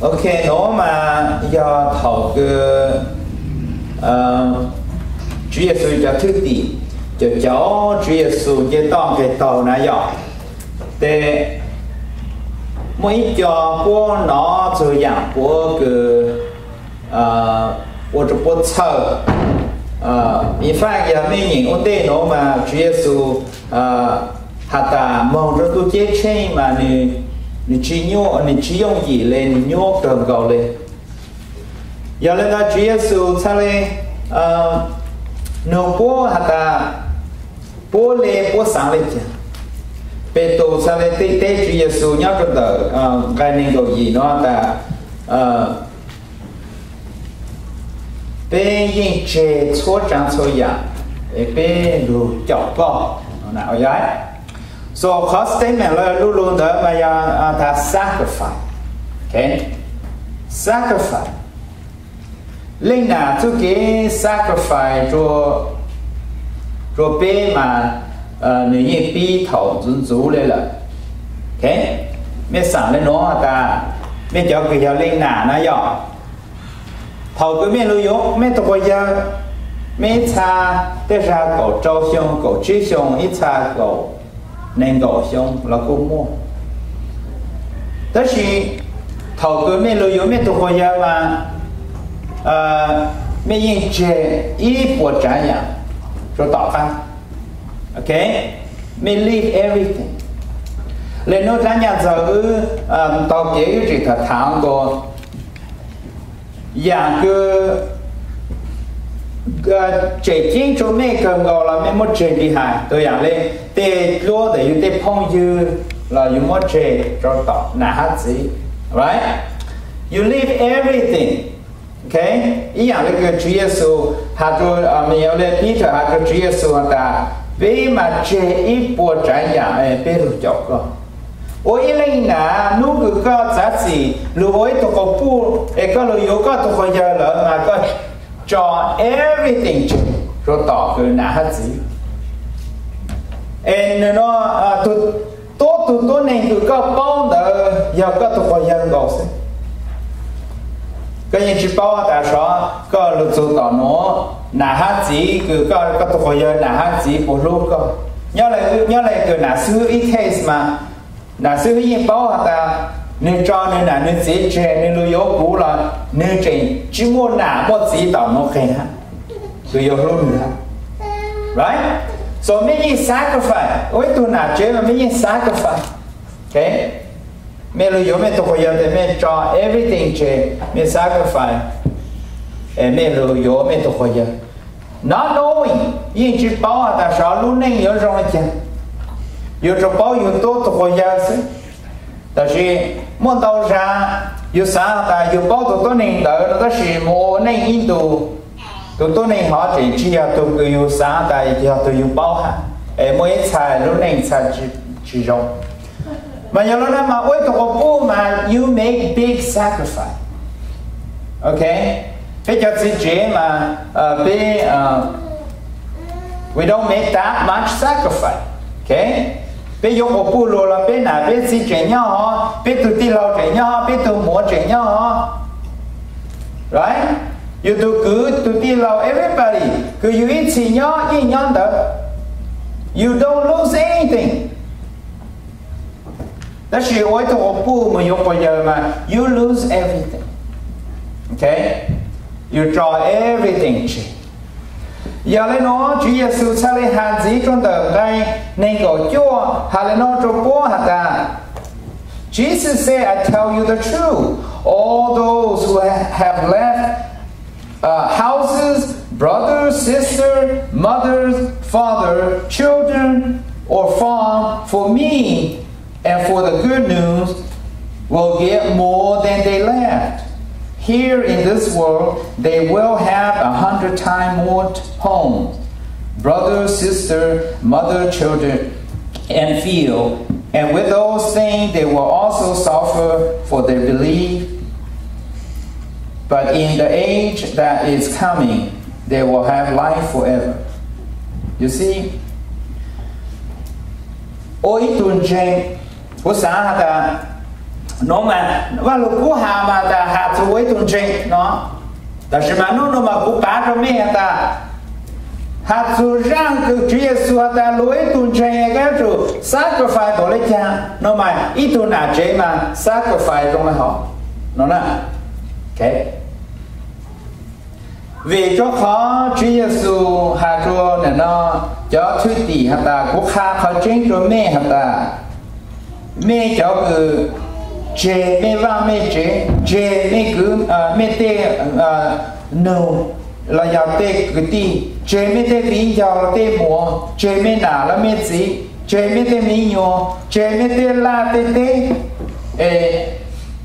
Ok, nuav mas yog thaum kws Tswv Yexus cov thwj tim caum caum Tswv Yexus nce toj nqeg taug na yog, tes muaj ib co puab nov txug yaam puab kws ua rua puab txhawj. In fact, yog mej nyeem ua ntej nuav mas Tswv Yexus has tas moog rua tug ceb tsheej mas nwg tsi yooj yim le, nwg nyuab kawg nkaus le. Yog le ntawd Tswv Yexus txhaj le nug puab has tas, puab le, puab xaav le caag? Petus txhaj le teb Tswv Yexus nyob rua ntawm nqai neeg nkaum yim nuav tas, peb yeej tseg txhua tsaav txhua yaam es peb lug caum koj. So qhov statement lug lug ntawd mas yog tas sacrifice. Sacrifice. Leej nam txuj kev sacrifice rua peb mas nwg yeej pib thaum ntxuv ntxuv le lawm. Mej xaam le nuav tas, mej cov kws yog leej nam na yog, thaum kws mej lug yuav mej tug quas yawg, mej ib txha tej zag kaum rau xyoo, kaum tsib xyoo, ib txha kaum neeg nkaum xyoo los kuj muaj. Tab sis thaum kws mej lug yuav mej tug quas yawg mas mej yeej tseg ib puas tsaav yaam rua tom qab. Mej leave everything. Le nuav dlaab nyaaj ntxawg wb taug kev wb tseem tham tham nkaus yaam kws tseem ceeb rua mej kawg nkaus los mej muab tseg behind. Tug yaam le tej dluab ntawm yug tej phooj ywg los yug muab tseg rua tom nam hab txiv. You leave everything. Ib yaam le kws Tswv Yexus has rua, le Peter has rua Tswv Yexus has tas, peb mas tseg ib puas tsaav yaam peb lug caum koj. Ua ib leej nam, nub kws koj txav txim lug ua ib tug quas puj es koj lug yuav koj tug quas yawg lawm mas koj tso everything tseg rua tom kws nam hab txiv. Es nwg nuav, tug tuab tug tuab neeg kws koj paub ntawd yog koj tug quas yawg nkaus xwb. Koj yeej tsi paub tas sov koj lug txug tom nuav, nam hab txiv kws koj, koj tug quas yawg nam hab txiv puas hlub koj. Nyob le kws nam xib hwb ib case mas, nam xib hwb yeej paub has tas nwg tso nwg nam nwg txiv tseg nwg lug yuav kuv los nwg tseem tsi muaj nam muaj txiv tom nuav qeeg hab, kws yuav hlub nwg hab. So mej yeej sacrifice, ua ib tug nam tsev mas mej yeej sacrifice. Mej lug yuav mej tug quas yawg tes mej tso everything tseg, mej sacrifice, mej lug yuav mej tug quas yawg. Not knowing, yeej tsi paub has tas sov lub neej yuav zoo le caag, yuav tsum paub yug tuab tug quas yawg xwb. Tab sis muaj ntau zag yug xaav has tas yug paub tug tuab neeg ntawd no tab sis moog ua neej ib ntus, tug tuab neeg hov tseem tsi yog tug kws yug xaav tas yog tug yug paub hab, es muaj ib txha lub neej txha tsi zoo. Mas yog le nuav mas ua ib tug quas puj mas you make big sacrifice. Peb cov txiv tsev mas peb, we don't make that much sacrifice. Peb yuav quas puj lug los peb nam peb txiv tseem nyob hov, peb tug tij laug tseem nyob hov, peb tug muam tseem nyob hov. Yug tug kwv tug tij laug, everybody kws yug ib txhis nyob yeej nyob ntawd. You don't lose anything. Tab sis ua ib tug quas puj moog yuav quas yawg mas you lose everything. Yug tso everything tseg. Yog le nuav Tswv Yexus txhaj le has ntxiv rua ntawm nqai neeg nkaum cuaj has le nuav rua puab has tas, Jesus said, I tell you the truth, all those who have left uh, houses, brothers, sisters, mothers, father, children, or farm for me and for the good news will get more than they left. Here in this world, they will have a hundred times more homes, brothers, sisters, mother, children, and field, and with those things they will also suffer for their belief. But in the age that is coming, they will have life forever. You see? Ua ib tug ntseeg, kuv xaav has tas, No mas Vaj Lug Kub has mas tas has txug ua ib tug ntseeg no, tab sis mas nub no mas kuv pav rua mej has tas, has txug zaaj kws Tswv Yexus has tas luag ib tug ntseeg koj yuav tsum sacrifice npaum le caag no mas ib tug nam tsev mas sacrifice zoo le hov no na. Vim rua qhov Tswv Yexus has rua nim no cov thwj tim has tas, kuv qha qhov tseeb rua mej has tas, mej cov kws tseg mej vaaj mej tsev, tseg mej kwv, mej tej nug los yog tej kwv tij, tseg mej tej viv ncaus tej muam, tseg mej nam los mej txiv, tseg mej tej me nyuam, tseg mej tej laj tej teb, es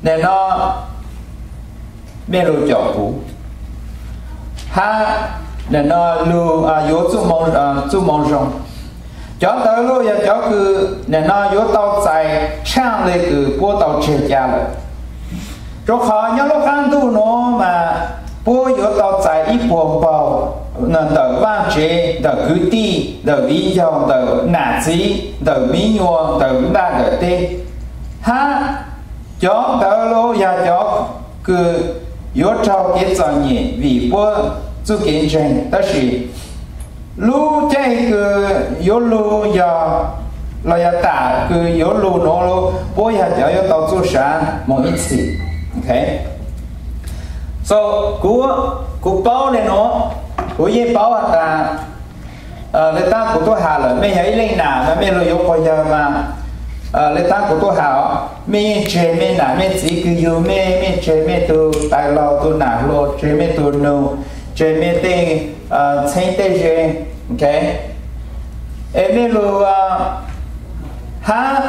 nim no mej lug caum kuv, hab nim no lug yuav txuj moo zoo. Cov ntawd los yog cov kws nim no yuav tau txais tshaaj le kws puab tau tseg ca lawm. Rua qhov nyob lub qaab ntuj nuav mas puab yuav tau txais ib puag npaug ntawm vaaj tsev, ntawm kwv tij, ntawm viv ncaus, ntawm nam txiv, ntawm miv nyuas, ntawm nplaj ntawm teb, hab cov ntawd los yog cov kws yuav raug kev txom nyem vim puab txuj kev ntseeg. Tab sis lub caij kws yuav lug yog, los yog tam kws yuav lug nuav puab yog cov yuav tau txuj sa moog ib txhis. So, kuv, kuv paub le nuav, kuv yeej paub has tas, le taab kuv tub has lawm, mej yog ib leej nam mas mej lug yuav quas yawg mas, le taab kuv tub has, mej yeej tseg mej nam mej txiv kws yug mej, mej tseg mej tug tais laug tug nam hluas, tseg mej tug nug, tseg mej tej txheeb tej ze, es mej lug hab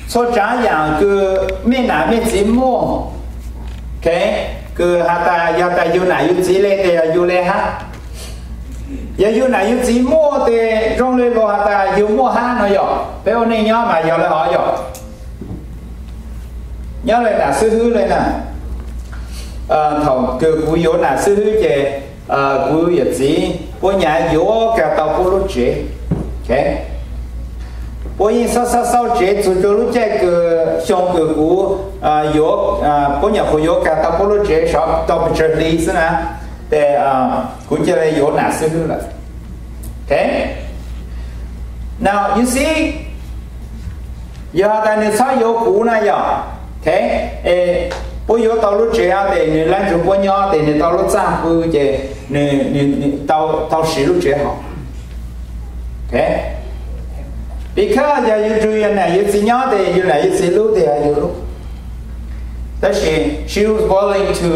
txhua tsaav yaam kws mej nam mej txiv muaj, kws has tas yog tas yug nam yug txiv le tes yog yug le hab. Yog yug nam yug txiv muaj tes zoo le luag has tas yug muaj hab no yog. Peb ua neej nyob mas yog le hov yog. Nyob le nam xib hwb le na. Thaum kws kuv yuav nam xib hwb ces kuv yawm txiv puab nyam yuav kag tau puab lub tsev. Puab yeej xauj xauj xauj tsev txug rua lub caij kws xyoo kws kuv yuav, puab nyam kuv yuav kag tau puab lub tsev sov tau pes tsawg hli xwb na, tes kuv ca le yuav nam xib hwb lawm. Now you see, yog tas nwg txhob yuav kuv na yog, puab yuav tau lub tsev tes nwg lab nrug puab nyob tes nwg tau lub txaj pw ces nwg tau siv lub tsev hov. Because yog yug nrug yug nam yug txiv nyob tes yug nam yug txiv lub tes yog yug lub. Tab sis she was willing to,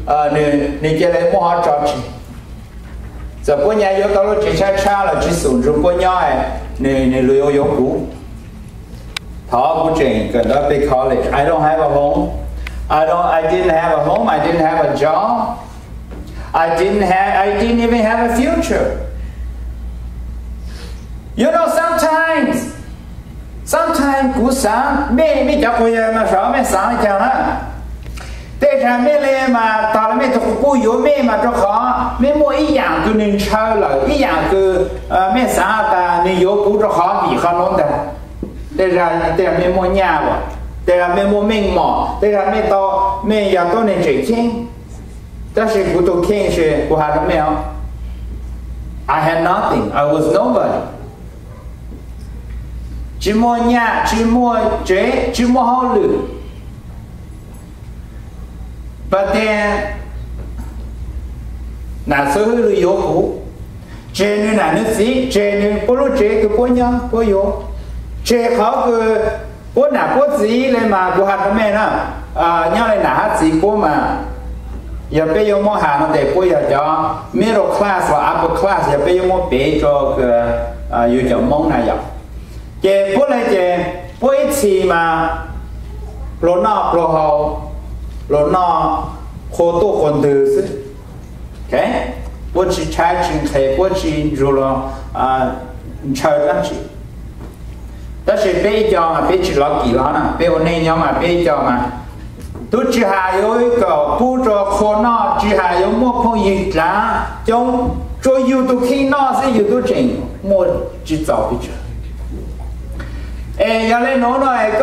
nwg ca le muab hov tso tseg. Txawm puab nyam yuav tau lub tsev tshab tshab los tsis xum nrug puab nyob, nwg, nwg lug yuav yuav kuv. Thov kuv tseem kawm ntawv pe college. I don't have a home. I don't, I didn't have a home. I didn't have a job. I didn't have, I didn't even have a future. You know, sometimes, sometimes kuv xaav, mej, mej cov quas yawg mas xyov mej xaav le caag na. Tej zag mej le mas tog le mej tug quas puj yuav mej mas rua qhov mej muaj ib yaam kws nwg ntshaw lawm, ib yaam kws mej xaav tas nwg yuav kuv rua qhov vim qhov nuav ntag. Tej zag, tej zag mej muaj nyaj lawm, tej zag mej muaj meej mom, tej zag mej tau, mej yog tuab neeg tseem ceeb. Tab sis kuv tug kheej ces kuv has rua mej os, I had nothing. I was nobody. Tsis muaj nyaj, tsis muaj tsev, tsis muaj hauj lwm. But then, nam xib hwb lug yuav kuv, tseg nwg nam nwg txiv, tseg nwg puab lub tsev kws puab nyob puab yuav, tseg qhov kws puab nam puab txiv le mas kuv has rua mej na, nyob le nam hab txiv puab mas yog peb yuav muab has no tes puab yog cov middle class los upper class, yog peb yuav muab piv rua yug cov Moob na yog. Ces puab le ces puab ib txhis mas pluag noj pluag haus, pluag noj qhua tuaj qhua ntwg xwb. Puab tsis tshaib tsis nqhis, puab tsis nrug los ntshaw dlaab tsi. Tab sis peb ib co mas peb tsis lucky los na, peb ua neej nyob mas peb ib co mas tub tsis has yuav kom pub rua qhua noj, tsis has yuav muaj phooj ywg dlaav coob, tsuas yug tug kheej noj xwb yug tub tseem muaj tsis txaus pes tsawg. Es yog le nuav no es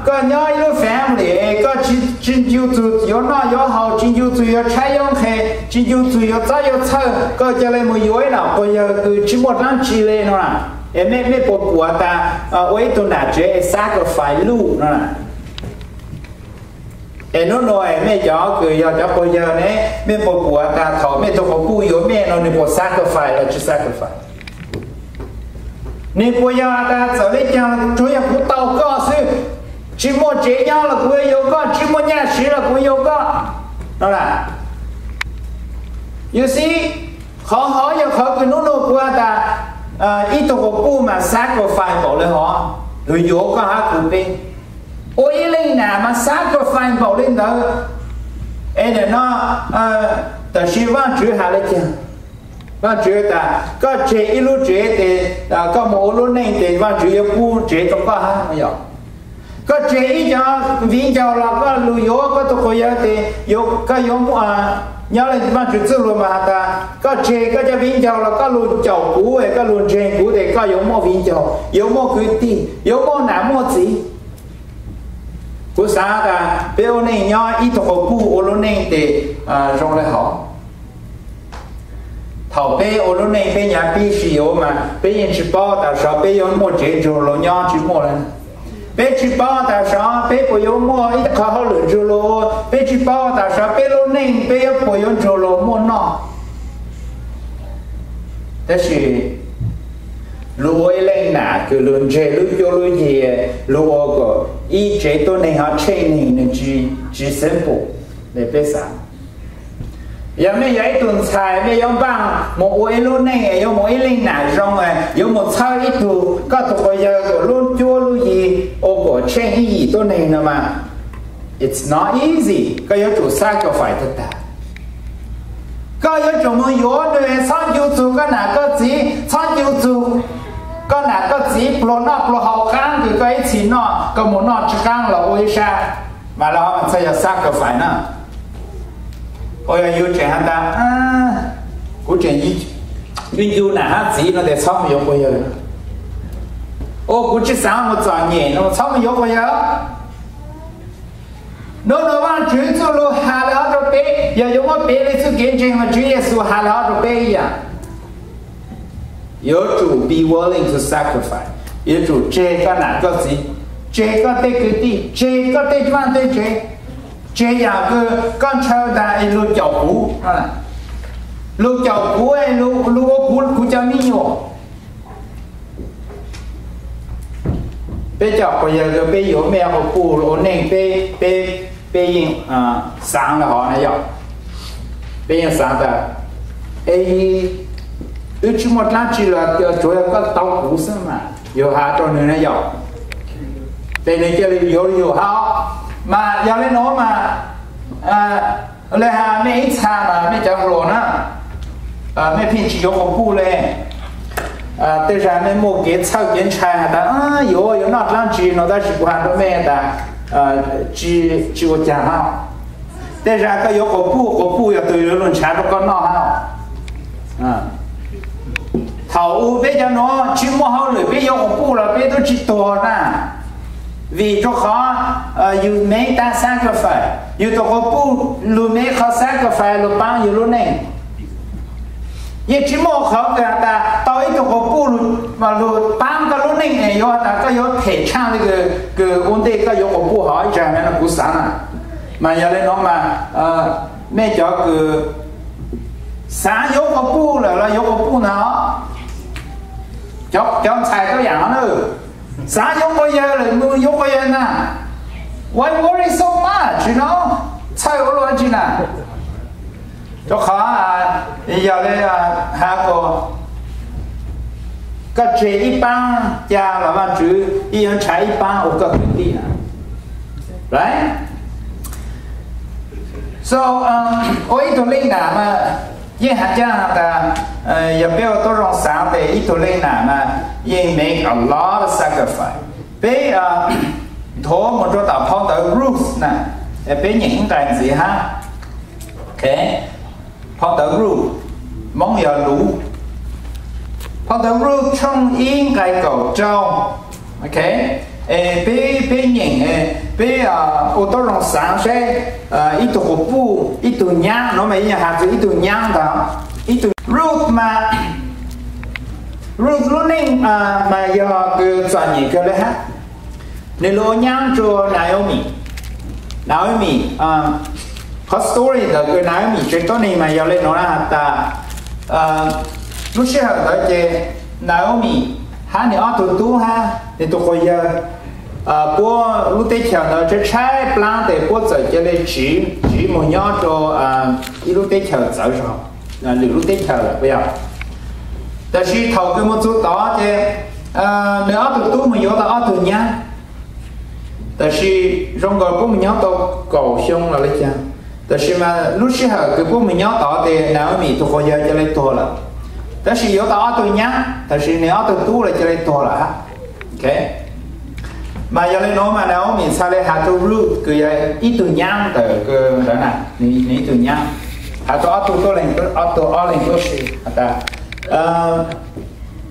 koj nyob ib lub family es koj tsis ncu txug yuav noj yuav haus, tsis ncu txug yuav tshaib yuav nqhis, tsis ncu txug yuav txob yuav txhawj, koj ca le mus yuav ib nam quas yawg kws tsis muaj dlaab tsi le no na. Es mej puas puam tas ua ib tug nam tsev es sacrifice luj no na? Es nub nua mej cov kws yog cov quas yawg ne, mej puas puam tas thaum mej tug quas puj yuav mej no nwg puas sacrifice los tsis sacrifice? Nwg puas yog tas txawm le caag tsuav yog kuv tau koj xwb, tsis muaj tsev nyob los kuv yuav yuav koj, tsis muaj nyaj siv los kuv yuav koj no la? You see, qhov hov yog qhov kws nub nua kuv has tas ib tug quas puj mas sacrifice npaum le hov, yuav koj hab kuv peb. Ua ib leej nam mas sacrifice npaum le ntawd. Es nim no, tab sis Vaajtswv has le caag? Vaajtswv tas koj tseg ib lub tsev tes koj mus ua lub neej tes Vaajtswv yuav pub tsev rua koj hab no yog. Koj tseg ib cov viv ncaus los koj lug yuav koj tug quas yawg tes koj yuav, nyob le Vaajtswv txuj lug mas has tas koj tseg koj cov viv ncaus los koj lug caum kuv es koj lug ntseeg kuv tes koj yuav muaj viv ncaus, yuav muaj kwv tij, yuav muaj nam muaj txiv. Kuv xaav tas peb ua neej nyob ib tug quas puj ua lub neej tes zoo le hov. Thaum peb ua lub neej peb nyav pib sib yuav mas peb yeej tsis paub tas sav peb yuav muaj tsev nrug luas nyob tsis muaj le. Peb tsis paub tas sav peb puas yuav muaj ib qho hauj lwm nrug luas ua, peb tsis paub tas sav peb lub neej peb yuav puas yuav nrug luas muaj noj. Tab sis lug ua ib leej nam kws lug ntseeg lub cuab lub yig, lug ua kom ib tsev tuab neeg ho tsheej neeg nwg tsis simple le peb xaav. Yog mej yog ib tug ntxhais mej yuav npaaj mus ua ib lub neej, yuav mus ib leej nam zoo, yuav mus txhawb ib tug koj tug quas yawg kom lub cuab lub yig ua kom tsheej ib yim tuab neeg no mas it's not easy. Koj yuav tsum sacrifice tag tag. Koj yuav tsum mus yuav nwg, txhob ncu txug koj nam koj txiv, txhob ncu txug koj nam koj txiv pluag noj pluag haus qaab kws koj ib txhis noj, koj mus noj tsi qaab los ua ib sab, mas lawv ho txhaj yog sacrifice na. Ua yog yus tseem has tas kuv tseem ncu ncu nam hab txiv no tes txhob mus yuav quas yawg. Ua kuv tsi xaav mus txom nyem no txhob mus yuav quas yawg. Nub nua Vaajtswv txuj lug has le hov rua peb, yog yuav muab piv le txuj kev ntseeg mas Tswv Yexus has le hov rua peb ib yam. Yuav tsum be willing to sacrifice, yuav tsum tseg koj nam koj txiv, tseg koj tej kwv tij, tseg koj tej vaaj tej tsev, tseg yam kws koj ntshaw tas es lug caum kuv, lug caum kuv, lug ua kuv, kuv cov me nyuam. Peb cov quas yawg kws peb yuav mej quas puj ua neej peb, peb, peb yeej xaav le hov na yog. Peb yeej xaav tas, e, wb tsi muaj dlaab tsi los tsuav yog koj tau kuv xwb mas, yus has rua nwg na yog. Tes nwg cia li yuav yus hab. Mas yog le nuav mas le has mej ib txha mas mej cov hluas na, mej pheej tsis yuav quas puj le. Tej zag mej muaj kev txhawj kev ntshai has tas yuav, yuav noj dlaab tsi no, tab sis kuv has rua mej tas tsi ua caag hab. Tej zag koj yuav quas puj, quas puj yog tug yuav lug nrhav rua koj noj hab. Thaum u peb cov nuav tsi muaj hauj lwm peb yuav quas puj los peb tub tsi tuag na. Vim rua qhov yus mej tab sacrifice, yus tug quas puj lug mej qhov sacrifice lug paab yus lub neej. Yeej tsi muaj qhov kws has tas tau ib tug quas puj lug paab koj lub neej es yuav has tas koj yuav phem tshaaj le kws ua ntej koj yuav quas puj hov ib zag no kuv xaav na. Mas yog le nuav mas mej cov kws xaav yuav quas puj lawm los yuav quas puj na. Cov ntxhais tuab yaam hov na, xaav yuav quas yawg lawm mus yuav quas yawg na. Why worry so much, you know? Txhawj ua luaj tsi na. Rua qhov yog le has tas koj tseg ib paab ca los Vaajtswv yeej yuav nrhav ib paab ua koj kwv tij na. Right? So ua ib tug leej nam mas yeej has tas, yog peb ua tub zoo xaav tes ib tug leej nam mas yeej make a lot of sacrifice. Peb nthuav mus rua tom phau ntawv Ruth na, peb nyeem ib nqai ntxiv hab. Phau ntawv Ruth, Moob yog Luv. Phau ntawv Ruth tshooj ib nqai kaum rau. Ok, Peb, peb nyeem, peb ua tib zoo xaav saib ib tug quas puj, ib tug nyaab no mas ib yam has tas ib tug nyaab ntag. Ib tug Ruth mas, Ruth lub neej mas yog kws txom nyem kawg le hab. Nwg lug ua nyaab rua Naomi. Naomi, qhov story ntawm kws Naomi tsev tuab neeg mas yog le nuav has tas, lub sij hawm ntawd ces Naomi hab nwg ob tug tub hab nwg tug quas yawg puab lub teb chaws ntawd tshaib tshaib plaab tes puab txawm ca le tsiv, tsiv moog nyob rua ib lub teb chaws txawv zog, lwm lub teb chaws lawm puas yog. Tab sis thaum kws moog txug tod ces nwg ob tug tub moog yuav tau ob tug nyaab. Tab sis zoo nkaus puab moog nyob tau kaum xyoo los le caag, tab sis mas lub sij hawm kws puab moog nyob tod ces Naomi tug quas yawg ca le tuag lawm. Tab sis yuav tau ob tug nyaab, tab sis nwg ob tug tub lawv ca le tuag lawm hab. Mas yog le nuav mas Naomi txhad le has rua Ruth kws yog ib tug nyaab ntawm kws ntawd na, nwg ib tug nyaab, has rua ob tug tuab leeg, ob tug ob leeg tuab si has tas,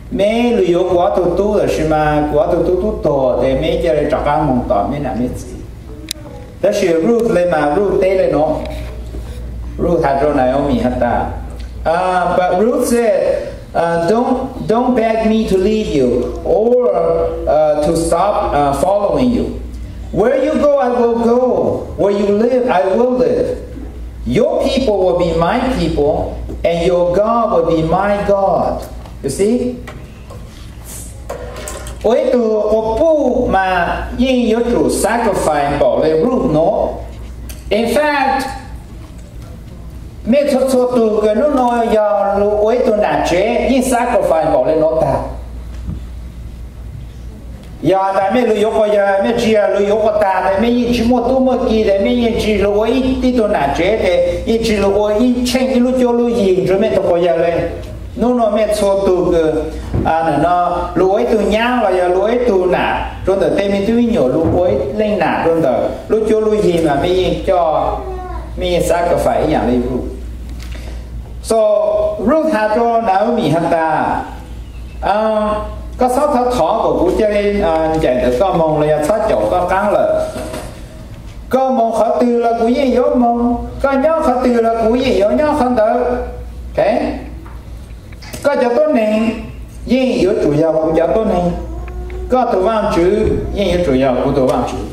meb lug yuav kuv ob tug tub, tab sis mas kuv ob tug tub tub tuag tes meb ca le rov qaab moog tom meb nam meb txiv. Tab sis Ruth le mas Ruth teb le nuav, Ruth has rua Naomi has tas, but Ruth said, don't, don't beg me to leave you or to stop following you. Where you go, I will go. Where you live, I will live. Your people will be my people, and your God will be my God. You see? Ua ib tug quas puj mas yeej yuav tsum sacrifice npaum le Ruth nuav. In fact, mej txhua txhua tug kws nub nua yog lug ua ib tug nam tsev yeej sacrifice npaum le nuav tag. Yog has tas mej lug yuav quas yawg, mej tsi yog lug yuav quas tag tes mej yeej tsi muaj tub muaj ki tes mej yeej tsi lug ua ib tug nam tsev tes yeej tsi lug ua ib tsheej ib lub cuab lub yig nrug mej tug quas yawg le. Nub nua mej txhua tug kws lug ua ib tug nyaab los yog lug ua ib tug nam rua ntawm tej me tub me nyuam, lug ua ib leej nam rua ntawm lub cuab lub yig mas mej yeej coj, mej yeej sacrifice ib yaam le Ruth. So Ruth has rua Naomi has tas, koj txhob thov thov kom kuv ca le ncaim ntawm koj moog los yog txhob caum koj qaab lawm. Koj moog qhov twg los kuv yeej yuav moog, koj nyob qhov twg los kuv yeej yuav nyob qhov ntawd. Koj cov tuab neeg yeej yuav tsum yog kuv cov tuab neeg, koj tug Vaajtswv yeej yuav tsum yog kuv tug Vaajtswv.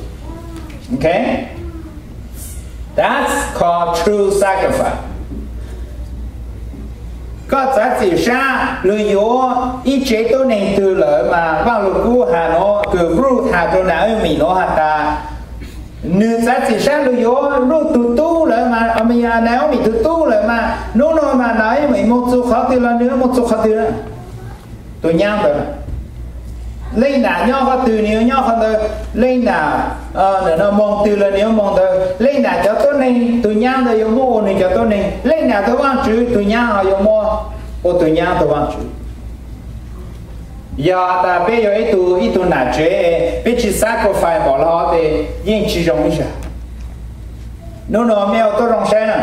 That's called true sacrifice. Koj txav txim sab lug yuav ib tsev tuab neeg twg lawm mas Vaaj Lug Kub has nuav, kws Ruth has rua Naomi nuav has tas, nwg txav txim sab lug yuav Ruth tug tub lawm mas, Naomi tug tub lawm mas, nub nua mas Naomi moog txug qhov twg los nwg moog txug qhov twg. Tug nyaab ntawd, leej nam nyob qhov twg nwg yuav nyob qhov ntawd, leej nam moog twg los nwg yuav moog ntawd, leej nam cov tuab neeg, tug nyaab ntawd yuav muab ua nwg cov tuab neeg, leej nam tug Vaajtswv, tug nyaab ho yuav muab ua tug nyaab tug Vaajtswv. Yog tas peb yog ib tug, ib tug nam tsev, peb tsi sacrifice npaum le hov tes yeej tsi zoo ib zag. Nub nua mej ua tuab zoo saib na,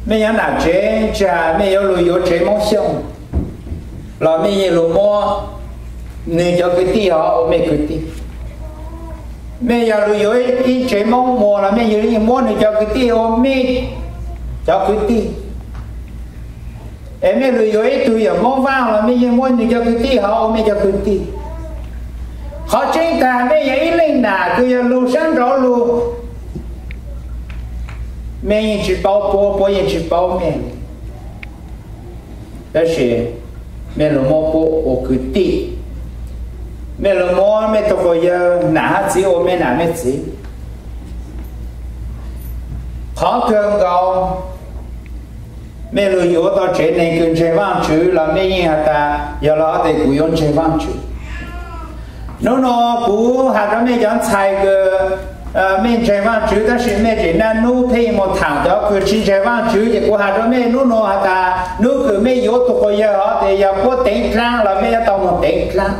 mej nyob nam tsev tsi has mej yuav lug yuav tsev Moob Xyooj los mej yeej lug muab nwg cov kwv tij hov ua mej kwv tij. Mej yog lug yuav ib tsev Moob Muas los mej yeej muab nwg cov kwv tij ua mej cov kwv tij. Es mej lug yuav ib tug yawm Moob Vaaj los mej yeej muab nwg cov kwv tij hov ua mej cov kwv tij. Qhov tseeb tag mej yog ib leej nam kws yog lug sab nraud lug, mej yeej tsi paub puab, puab yeej tsi paub mej. Tab sis mej lug muab puab ua kwv tij, mej lug muab mej tug quas yawg nam hab txiv ua mej nam mej txiv. Qhov kawg nkaus, mej lug yuav tau tsev neeg kws ntseeg Vaajtswv los mej yeej has tas, yog le hov tes kuv yuav ntseeg Vaajtswv. Nub nua kuv has rua mej cov ntxhais kws mej ntseeg Vaajtswv tab sis mej tseem naj nub pheej moog thaam cov kws tsi ntseeg Vaajtswv ces kuv has rua mej nub nua has tas nub kws mej yuav tug quas yawg hov tes yog puab teev dlaab los mej yuav tau moog teev dlaab.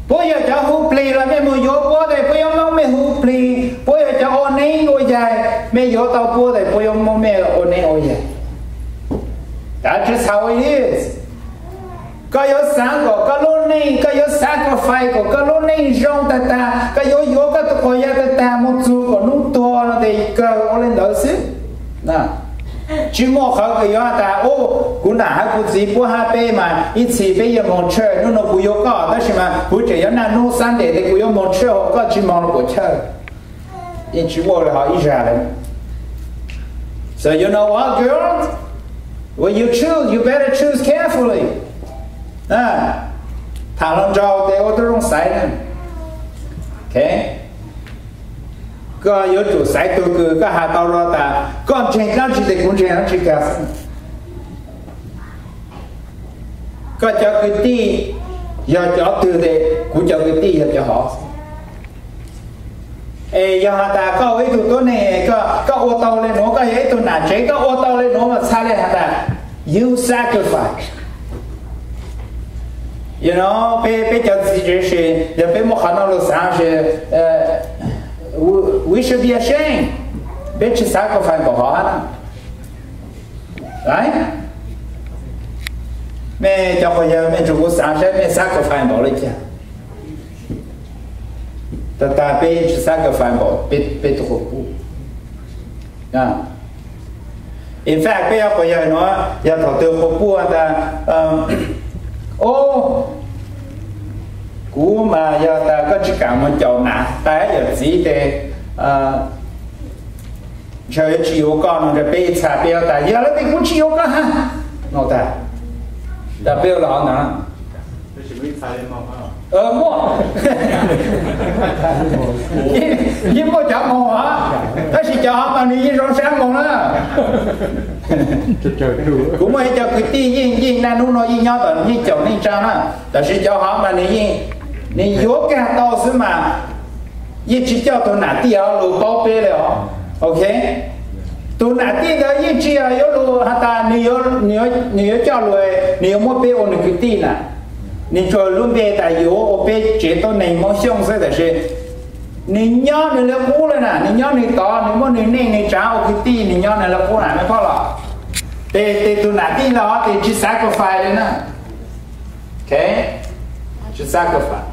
Puab yog cov hu plig los mej moog yuav puab tes puab yuav muab mej hu plig. Puab yog cov ua neeb ua yaig, mej yuav tau puab tes puab yuav muab mej ua neeb ua yaig. That's just how it is. Koj yuav xaav kom koj lub neej, koj yuav sacrifice kom koj lub neej zoo tag tag, koj yuav yuav koj tus quas yawg tag tag moog txug kom nub tuag no tes kawg ua le ntawd xwb. Tsis muaj qhov kws yuav has tas, u, kuv nam hab kuv txiv puab hab peb mas ib txhis peb yuav moog church, nub nua kuv yuav koj tab sis mas kuv tseem yuav naj nub Sunday tes kuv yuav moog church, koj tsis moog los kuv church. Yeej tsis ua le hov ib zag le. So you know what, girl? When you choose, you better choose carefully. Tham hluas nraug tes ua tub zoo xaiv na. Koj yuav tsum xaiv tug kws koj has tau lug tas koj ntseeg dlaab tsi tes kuv ntseeg dlaab tsi kag. Koj cov kwv tij yog cov twg tes kuv cov kwv tij yog cov hov. Es yog has tas koj ua ib tug tuab neeg, koj ua tau le nuav, koj yog ib tug nam tsev, koj ua tau le nuav mas txhaj le has tas you sacrifice. You know, peb, peb cov txiv tsev, yog peb muaj qhov nuav lug xaav, we should be ashamed. Peb tsis sacrifice npaum hov hab na. Mej cov quas yawg, mej nrug kuv xaav saib mej sacrifice npaum le caag. Tag tag peb tsis sacrifice npaum peb tug quas puj. In fact, peb cov quas yawg nuav yog thaum twg quas puj tas, o, kuv mas yog tas koj tsis kaam moog caum nam tais yawm txiv tes ntshe yuav tsis yuav koj no, peb ib txha peb yuav tas yog le tes kuv tsis yuav koj hab no tas. Tas peb ua le hov ntag. Muaj, yeej muaj cov moog hov, tab sis cov hov mas nwg yeej zoo sab moog na. Kuv muaj ib co kwv tij yeej, yeej naj nub nuav yeej nyob tom, yeej caum neej tsaa na, tab sis cov hov mas nwg yeej, nwg yuav kag tau xwb mas yeej tsis coj tug nam tij hov lug paub peb le os. Ok, tug nam tij ntawd yeej tsis yog yuav lug has tas nwg yuav coj lug, nwg yuav muab peb ua nwg kwv tij na. Nwg tsuas lub npe tas yuav ua peb tsev tuab neeg Moob Xyooj xwb, tab sis nwg nyob nwg le qub le na, nwg nyob nwg tod, nwg muab nwg neej nwg tsaav ua kwv tij, nwg nyob nwg le qub na, mej paub los? Tes, tes tug nam tij ntawd tes tsis sacrifice le na. Ok, tsis sacrifice.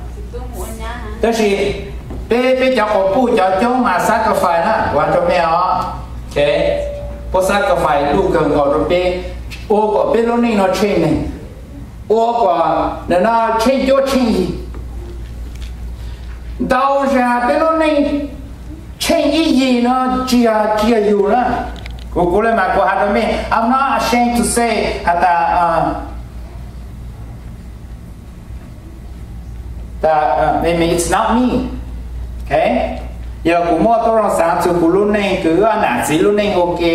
Tab sis peb, peb cov quas puj cov coob mas sacrifice na, kuv has rua mej os. Ok, puab sacrifice luj kawg nkaus rua peb, ua kom peb lub neej no tsheej neeg, ua kom nim no tsheej cuab tsheej yig, ntau zag peb lub neej tsheej ib yig no tsis yog, tsis yog yug na. Kuv, kuv le mas kuv has rua mej, I'm not ashamed to say has tas, maybe it's not me. Ok, yog kuv muaj tub zoo xaav txug kuv lub neej, kws wb nam txiv lub neej ua ke,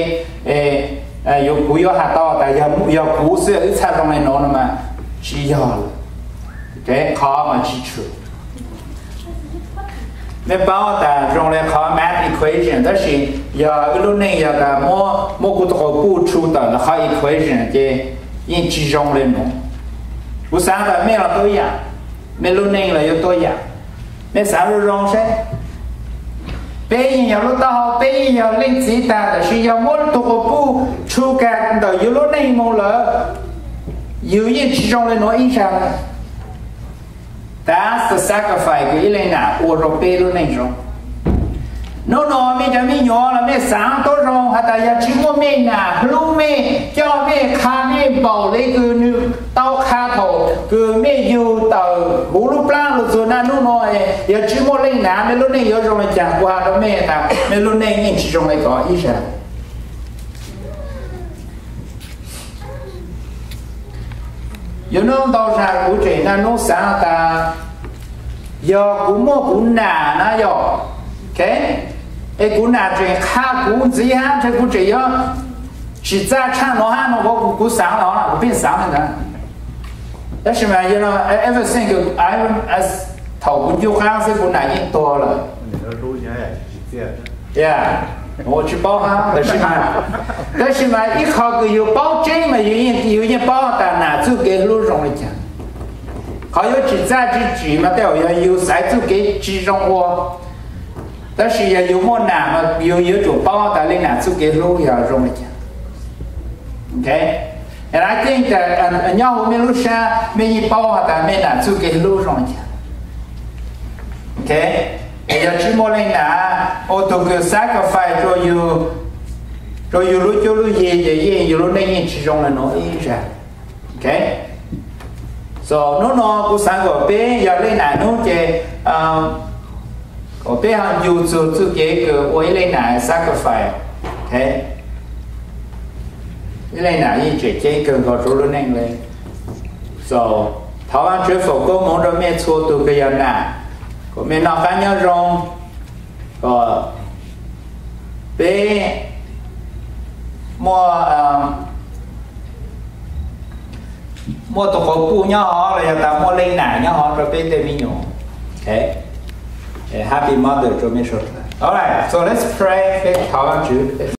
yuav, kuv yuav has tau tas yog, yog kuv xwb wb txhaj zoo le nuav no mas tsis yog lawm. Qhov mas tsis tshwm. Mej paub tas zoo le qhov math equation, tab sis yog wb lub neej yog tas muab, muab kuv tug quas puj tshu tawm ntawm qhov equation ces yeej tsis zoo le nuav. Kuv xaav tas mej los tuab yaam, mej lub neej los yuav tuab yaam. Mej xaav zoo zoo seb, peb yeej yog lub taub hau, peb yeej yog leej txiv tag, tab sis yog muab tug quas puj tshu kag ntawm yug lub neej moog lawm, yug yeej tsis zoo le nuav ib zag. That's the sacrifice kws ib leej nam ua rua peb lub neej zoo. Nub nua mej cov me nyuam los mej xaav tuab zoo has tas yog tsis muaj mej nam hlub mej, coj mej, qha mej npaum le kws nwg tau qha thaum kws mej yug tawm huv lub plaab lug txug naj nub nua, yog tsis muaj leej nam mej lub neej yuav zoo le caag? Kuv has rua mej tas mej lub neej yeej tsis zoo le kov ib zag. Yuav nub ntau zag kuv tseem naj nub xaav tas yog kuv muaj kuv nam na yog, es kuv nam tseem qha kuv ntxiv hab ntshe kuv tseem yuav tsim txaj tshaj nuav hab no, kuv xaav los kuv pheej xaav le ntawd. Tab sis mas ever since, thaum kuv ncuj qaab xwb kuv nam yeej tuag lawm. Tsis paub hab, tab sis mas ib qho kws yug paub tseeb mas yug yeej paub tas nam txuj kev hlub zoo le caag. Qhov yuav tsim txaj tsis tsim mas tej zaum yog yug xaiv txuj kev tsis zoo ua, tab sis yog yug muaj nam mas yug yuav tsum paub tas le nam txuj kev hlub yog zoo le caag. And I think that nyob hauv mej lub sab mej yeej paub has tas mej nam txuj kev hlub zoo li cas. Ok, es yog tsi muaj leej nam ua tug kws sacrifice rua yug lub cuab lub yig ces yeej yug lub neej yeej tsi zoo le nuav ib zag. Ok, so nub no kuv xaav kom peb yog leej nam nub ces kom peb ho yug txug txuj kev kws ua ib leej nam sacrifice. Ok, ib leej nam yeej tseem ceeb kawg nkaus rua lub neej le. So thov Vaajtswv foom koob moov rua mej txhua tug kws yog nam, kom mej noj qab nyob zoo, kom peb muaj muaj tug quas puj nyob hov los yog tas muaj leej nam nyob hov rua peb tej me nyuam. Ok, happy mother rua mej sawv dlaws. Alright, so let's pray. Peb thov Vaajtswv.